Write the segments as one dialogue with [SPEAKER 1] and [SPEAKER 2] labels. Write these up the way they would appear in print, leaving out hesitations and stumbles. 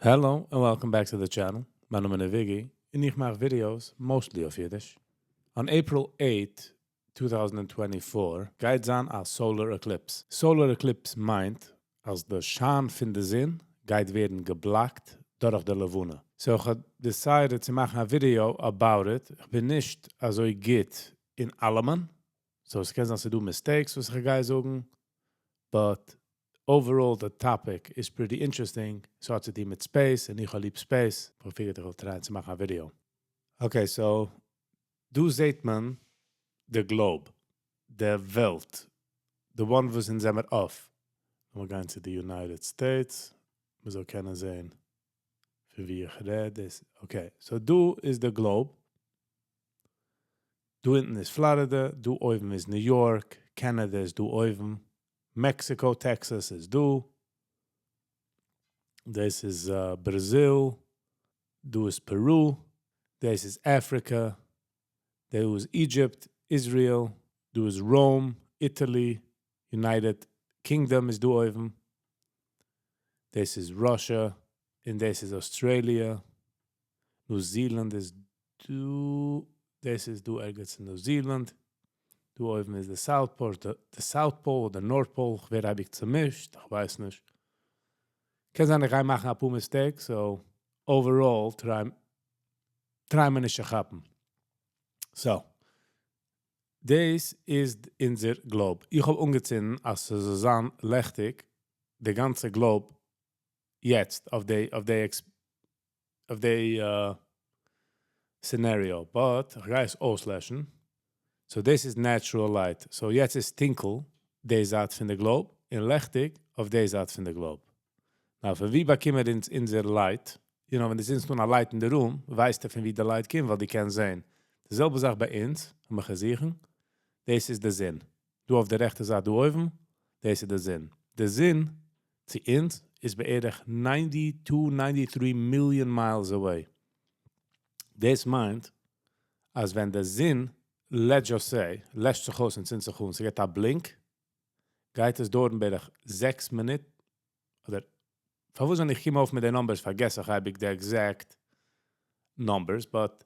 [SPEAKER 1] Hello and welcome back to the channel. מיין נאמען איז Viggy און איך מאך videos mostly אויף אידיש. On April 8, 2024 גייט זיין א solar eclipse. Solar eclipse מיינט אז די שיין פון די זון גייט ווערן געבלאקט דורך די לבנה. So איך האב decided צו מאכן א video about it. איך בין נישט אזוי גוט אין אלעמען. So עס קען זיין ס'דא mistakes וואס איך גיי זאגן. But overall the topic is pretty interesting. ס'האט צו טון מיט space און איך האב ליב space. איך figured איך וועל try ען צו מאכן א video. Okay, so דא זעט מען the globe, די וועלט, the one וואס אונז זעמיר אויף. מיר גייען צו די United States. מען זאל קענען זען, פון וואו איך רעד. Okay, so דא איז the globe. דא אונטן איז Florida, דא אויבן איז New York, Canada איז דא אויבן, Mexico, Texas איז דא. דאס איז Brazil, דא איז Peru, דאס איז Africa, דא איז Egypt, Israel, דא איז Rome, Italy, United Kingdom איז דא אויבן. דאס איז Russia, און דאס איז Australia. New Zealand איז דא, דאס איז דא ערגעץ אין New Zealand. דא אויבן איז the South Pole, the South Pole אדער North Pole, איך ווער אייביג צומישט, איך ווייס נישט. קען זיין, איך גיי מאכן א פאר mistakes, so overall try מען נישט צו כאפן. So, דאס איז אונזער globe. איך האב אנגעצינדן, אז עס זאל זיין ליכטיג, די גאנצע globe יעצט אויף די scenario, but איך גיי עס אויסלעשן. So this is natural light. So יעצט איז טונקל, די זייט פון די globe, און ליכטיג אויף די זייט פון די globe. Now, פון וואו באקומען מיר אונז אונזער light? ווען דו צינדסט אן א light אין די room, ווייסטו, פון וואו די light קומט, ווייל דו קענסט זען. די זעלבע זאך ביי אונז, האבן מיר געזען. דאס איז די זון. דא אויף די רעכטע זייט, דא אויבן, דאס איז די זון. די זון צו אונז איז בערך 92, 93 million miles away. דאס מיינט, אז ווען די זון, let's just say, לעשט זיך אויס און צינדט זיך אן, ס'געט א blink, גייט עס דויערן בערך 6 מינוט, אדער, פארוואס ווען איך קום אויף מיט די numbers, פארגעס איך אייביג די exact numbers, but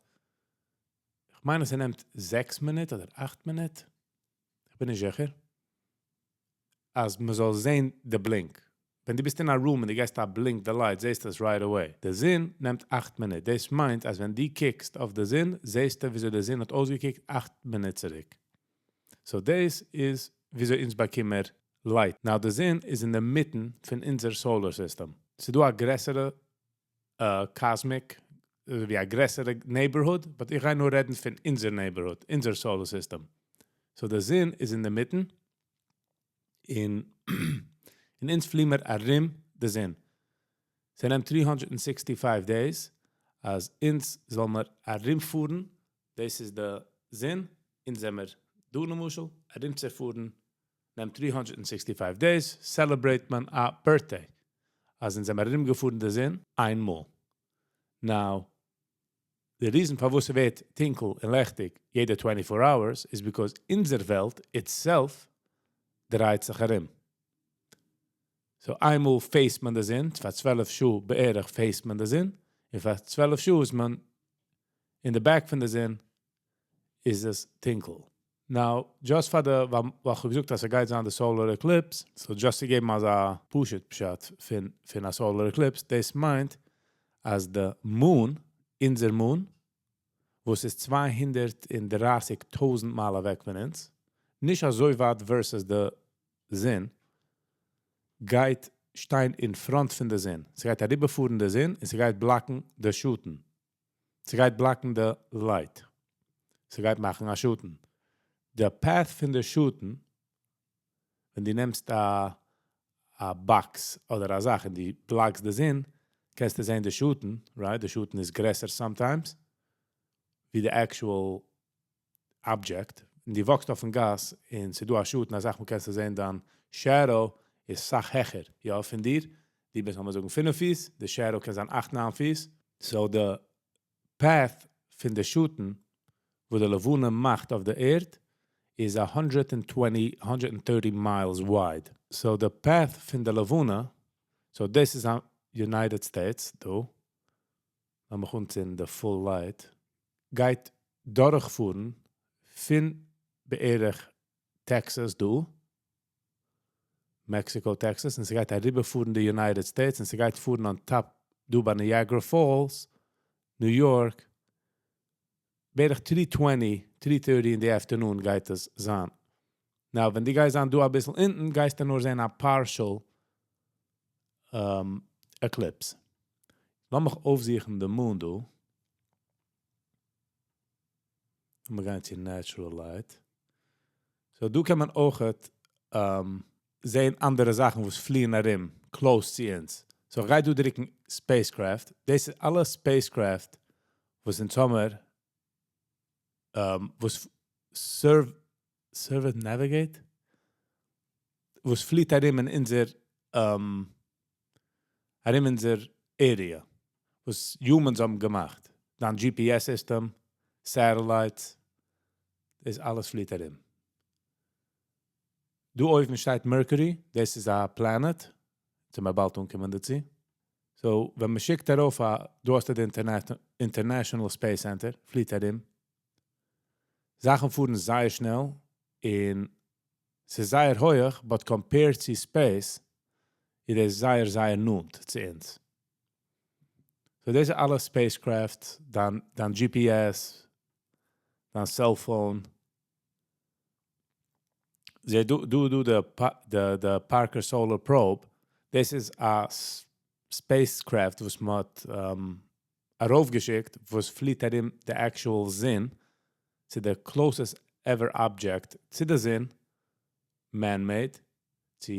[SPEAKER 1] איך מיין, עס נעמט 6 מינוט אדער 8 מינוט, איך בין נישט זיכער, אז מען זאל זען די blink. ווען דו ביסט אין א room און דו געבסט א blink the light, זעסטו עס right away. די זון נעמט 8 מינוט. דאס מיינט, אז ווען דו קוקסט אויף די זון, זעסטו, וויאזוי די זון האט אויסגעקוקט 8 מינוט צוריק. So דאס איז, וויאזוי אונז באקומען light. Now, די זון איז אין די מיטן פון אונזער solar system. ס'איז דא א גרעסערע cosmic, ווי א גרעסערע neighborhood, but איך גיי נאר רעדן פון אונזער neighborhood, אונזער solar system. So די זון איז אין די מיטן, און אונז פליען מיר ארום די זון. ס'נעמט 365 days, אז אונז זאל מיר ארומפארן, דאס איז די זון, אונז זעמיר דא למשל, ארומצופארן, נעמט 365 days, celebrate מען א birthday. אז אונז זעמיר ארומגעפארן די זון, איינמאל. Now, the reason פארוואס ס'ווערט טונקל און ליכטיג יעדע 24 hours is because אונזער וועלט itself דרייט זיך ארום. So איינמאל face מען די זון, פאר 12 שעה בערך face מען די זון, און פאר 12 שעה איז מען in the back פון די זון, איז עס טונקל. Now, just פאר די, ווייל איך האב געזאגט, אז ס'גייט זיין די solar eclipse, so just צו געבן אזא פשוט פשט פון א solar eclipse, דאס מיינט, אז the moon, אונזער moon, וואס איז 230.000 מייל אוועק פון אונז, נישט אזוי ווייט versus די זון, גייט שטיין in front פון די זון. ס'גייט אריבערפארן די זון און ס'גייט בלאקן די שאטן. ס'גייט בלאקן די light. ס'גייט מאכן א שאטן. די path פון די שאטן, ווען דו נעמסט א box אדער א זאך און דו בלאקסט די זון, קענסטו זען די שאטן, right? די שאטן איז גרעסער sometimes, ווי the actual object. און דו walk סט אויפן גאס, און ס'דא א שאטן, א זאך, קענסטו זען דיין shadow איז סאך העכער, יא, פון דיר. דו ביסט, לאמיר זאגן, 5 פיס, די shadow קען זיין 8, 9 פיס. So the path פון די שאטן, וואו די לבנה מאכט אויף די ערד, is 120, 130 miles wide. So the path פון די לבנה, so this is a United States דא, לאמיך אנצינדן די full light, גייט דורכפארן פון בערך Texas דא, Mexico, Texas, און ס'גייט אריבערפארן די United States, און ס'גייט פארן on top דא ביי Niagara Falls, New York, בערך 3:20, 3:30 in the afternoon גייט עס זיין. Now, ווען דו גייסט זיין דא א ביסל אונטן, גייסטו נאר זען א partial eclipse. לאמיך אויפזוכן די moon דא. און מיר גייען צו natural light. So, דא קען מען אויך זען אנדערע זאכן, וואס פליען ארום, close צו אונז. So, איך גיי דא דריקן spacecraft. דאס איז אלע spacecraft, וואס אין זומער, וואס serve navigate, וואס פליט ארום אין אונזער, ארום אונזער area, וואס humans האבן געמאכט. דיין GPS system, satellites, דאס אלעס פליט ארום. דא אויבן שטייט Mercury, דאס איז א planet, צו מיר באלד אנקומען דערצו. So, ווען מען שיקט ארויף, דא האסטו די International Space Center, פליט ארום. זאכן פארן זייער שנעל, און ס'איז זייער הויך, but compared to space, איז עס זייער, זייער נאנט צו אונז. So, דאס איז אלע spacecraft, דיין GPS, דיין cell phone. זע, דא, די Parker Solar Probe, דאס איז א spacecraft, וואס מען האט ארויפגעשיקט, וואס פליט ארום די actual זון, צו the closest ever object צו די זון, man-made, צו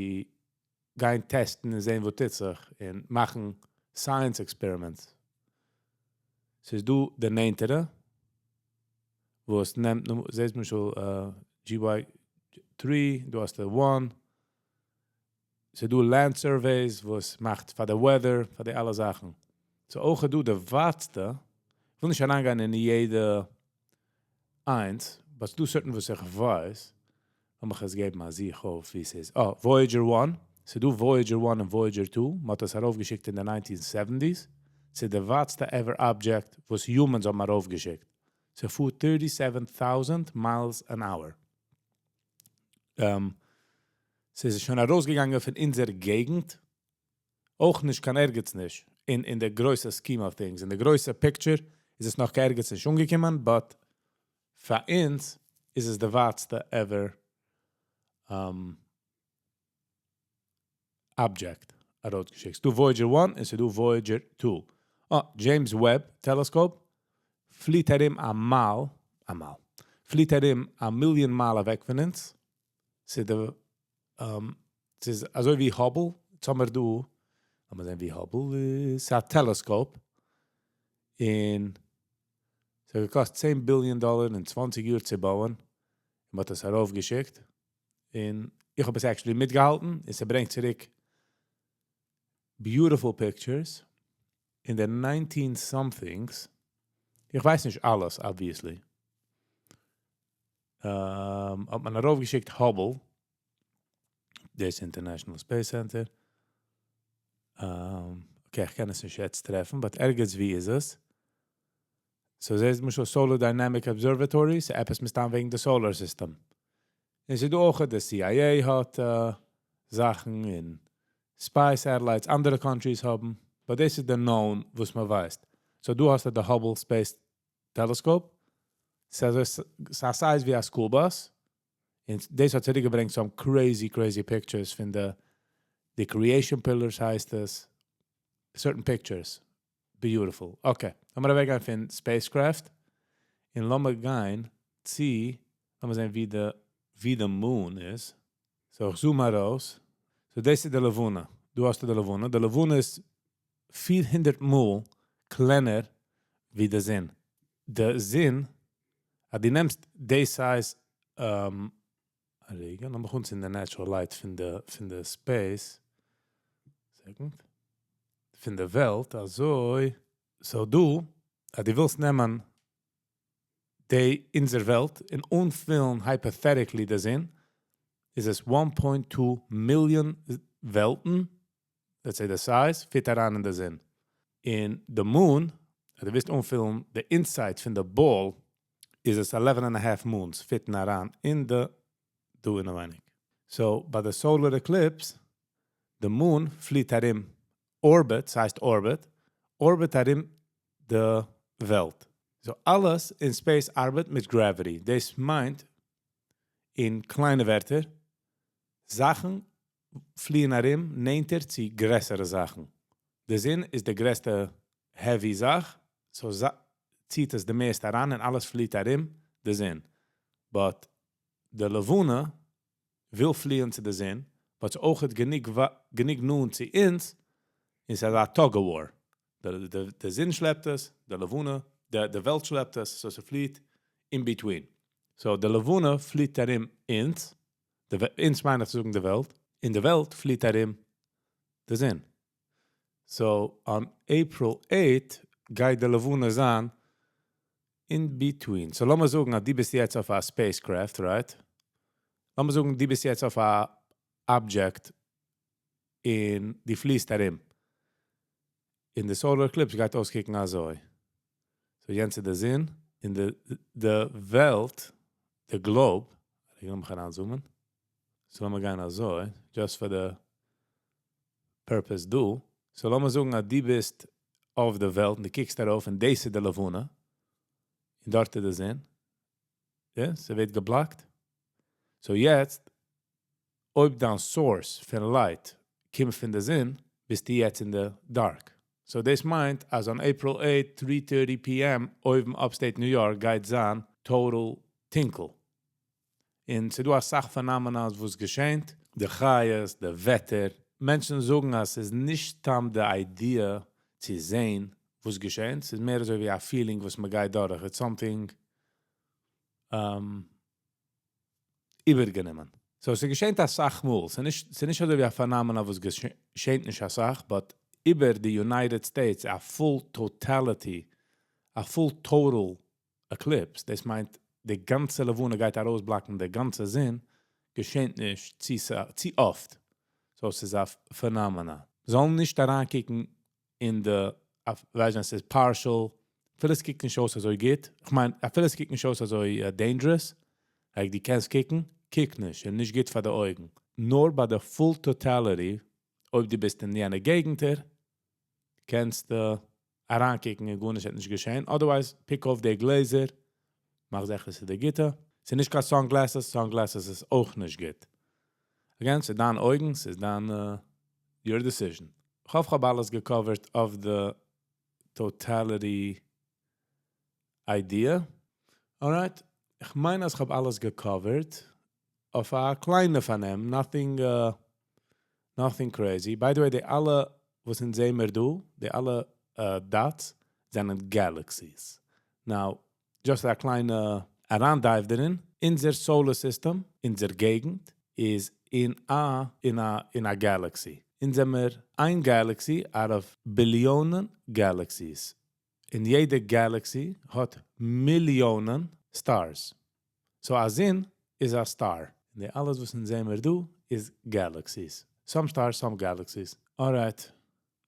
[SPEAKER 1] גיין טעסטן און זען, וואס טוט זיך, און מאכן science experiments. ס'איז דא די נענטערע, וואס נעמט, זעסט למשל, GY3, דא האסטו 1. ס'איז דא land surveys, וואס מאכט פאר די weather, פאר די אלע זאכן. So אויך דא די ווייטסטע, איך וויל נישט אריינגיין אין יעדע איינס, but ס'דא certain וואס איך ווייס, לאמיך עס געבן א זוך אויף, ווי עס איז. Oh, Voyager 1. ס'איז דא Voyager 1 און Voyager 2. מען האט דאס ארויפגעשיקט אין די 1970s. ס'איז די ווייטסטע ever object, וואס humans האבן ארויפגעשיקט. ס'פארט 37,000 miles an hour. ס'איז שוין ארויסגעגאנגען פון אונזער געגנט. אויך נישט קיין ערגעץ נישט. אין די גרויסע scheme of things. אין די גרויסע picture איז עס נאך קיין ערגעץ נישט אנגעקומען, but פאר אונז איז עס די ווייטסטע ever object ארויסגעשיקט. ס'דא Voyager 1 און ס'דא Voyager 2. Oh, James Webb Telescope פליט ארום א מייל, א מייל, פליט ארום א מיליאן מייל אוועק פון אונז. ס'איז די, ס'איז אזוי ווי Hubble, יעצט האבן מיר דא, לאמיר זען ווי Hubble איז, ס'איז א telescope. און ס'האט געקאסט 10 billion דאלאר און 20 יאר צו בויען. מען האט עס ארויפגעשיקט. און איך האב עס actually מיטגעהאלטן. און ס'ברענגט צוריק beautiful pictures. אין די 19 somethings. איך ווייס נישט אלעס, obviously. האט מען ארויפגעשיקט Hubble. דאס International Space Center. Okay, איך קען עס נישט יעצט טרעפן, but ערגעץ ווי איז עס. So, זעסט למשל Solar Dynamic Observatory, ס'איז עפעס מסתם וועגן די solar system. און ס'איז דא אויך, די CIA האט זאכן און spy satellites, אנדערע countries האבן. But דאס איז the known, וואס מען ווייסט. So, דא האסטו די Hubble Space Telescope. ס'איז א size ווי א school bus. און דאס האט צוריקגעברענגט some crazy, crazy pictures פון די creation pillars הייסט עס. Certain pictures. Beautiful. Okay. לאמיר אוועקגיין פון spacecraft. און לאמיר גיין צו, לאמיר זען, ווי די moon איז. So, איך zoom ארויס. So, דאס איז די לבנה. דא האסטו די לבנה. די לבנה איז 400 מאל קלענער ווי די זון. די זון, אז דו נעמסט די size, א רגע, לאמיר אנצינדן די natural light פון די space. Second. פון די וועלט, אזוי. So דא, אז דו ווילסט נעמען די אונזער וועלט און אנפילן hypothetically די זון, איז עס 1.2 מיליאן וועלטן. Let's say the size, fit אריין אין די זון. און the moon, אז דו ווילסט אנפילן the inside פון the ball, איז עס 11 and a half moons fit אריין אין די דא אינעווייניג. So, ביי the solar eclipse, the moon פליט ארום orbit, ס'הייסט orbit, orbit ארום די וועלט. So אלעס אין space ארבעט מיט gravity. דאס מיינט, אין קליינע ווערטער, זאכן פליען ארום נענטער צו גרעסערע זאכן. די זון איז די גרעסטע heavy זאך, so ציט עס די מערסטע אריין און אלעס פליט ארום די זון. But די לבנה וויל פליען צו די זון, but אויך גענוג נאנט צו אונז, איז א tug of war. די זון שלעפט עס, די לבנה, די וועלט שלעפט עס, so ס'פליט in between. So די לבנה פליט ארום אונז, אונז מיין איך צו זאגן די וועלט, און די וועלט פליט ארום די זון. So on April 8 גייט די לבנה זיין in between. So לאמיר זאגן, אז דו ביסט יעצט אויף א spacecraft, right? לאמיר זאגן, דו ביסט יעצט אויף א object און דו פליסט ארום. אין די solar eclipse גייט אויסקוקן אזוי. So יענץ איז די זון, און די וועלט, the globe, איך גיי מיך אריינזומען. So לאמיר גיין אזוי, just for the purpose דא. So לאמיר זאגן, אז דו ביסט אויף די וועלט און דו קוקסט ארויף און דאס איז די לבנה. און דארט איז די זון. יא, ס'ווערט געבלאקט. So יעצט, אויב דיין source פון light קומט פון די זון, ביסטו יעצט אין the dark. So דאס מיינט, אז on April 8, 3:30 p.m. אויבן upstate New York גייט זיין total טונקל. און ס'דא א סאך phenomena וואס געשעט, די חיות, די וועטער. מענטשן זאגן, אז ס'איז נישט סתם די idea צו זען, וואס געשעט. ס'איז מער אזוי ווי א feeling, וואס מען גייט דורך. It's something איבערגענומען. So, עס געשעט א סאך מאל. ס'איז נישט אזוי ווי א phenomena, וואס געשעט נישט א סאך, but איבער די United States, a full totality, a full total eclipse, דאס מיינט, די גאנצע לבנה גייט ארויסבלאקן, די גאנצע זון, געשעט נישט צו אפט. So, עס איז א phenomena. זאל נישט אריינקוקן אין די, ווייס נישט, עס איז partial, אפילו עס קוקט נישט אויס אזוי גוט. איך מיין, אפילו עס קוקט נישט אויס אזוי dangerous, like דו קענסט קוקן, קוק נישט, און נישט גוט פאר די אויגן. נאר ביי די full totality, אויב דו ביסט אין יענע געגנטער, קענסטו אריינקוקן און גארנישט וועט נישט געשען. Otherwise, pick אויף די גלעזער, מאך זיכער ס'איז די גוטע. ס'איז נישט קיין sunglasses, sunglasses איז אויך נישט גוט. Again, ס'איז דיין אויגן, ס'איז דיין your decision. איך האף, איך האב אלעס געקאווערט אויף the totality idea. Alright, איך מיין, אז איך האב אלעס געקאווערט אויף א קליינע פארנעם, nothing crazy. By the way, די אלע, וואס אונז זעען מיר דא, די אלע dots, זענען galaxies. Now, just א קליינע אריין-dive דערין, אונזער solar system, אונזער געגנט, איז אין א galaxy. אונז זעמיר איין galaxy out of ביליאנען galaxies. און יעדע galaxy האט מיליאנען stars. So א זון איז א star. און די אלעס וואס אונז זעען מיר דא איז galaxies. Some stars, some galaxies. Alright.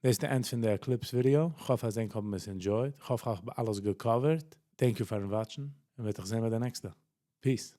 [SPEAKER 1] דאס איז the end פון די eclipse video. איך האף, אז ענק האבן עס enjoyed. איך האף, איך האב אלעס געקאווערט. Thank you for watching. און מ'וועט זיך זען ביי די נעקסטע. Peace.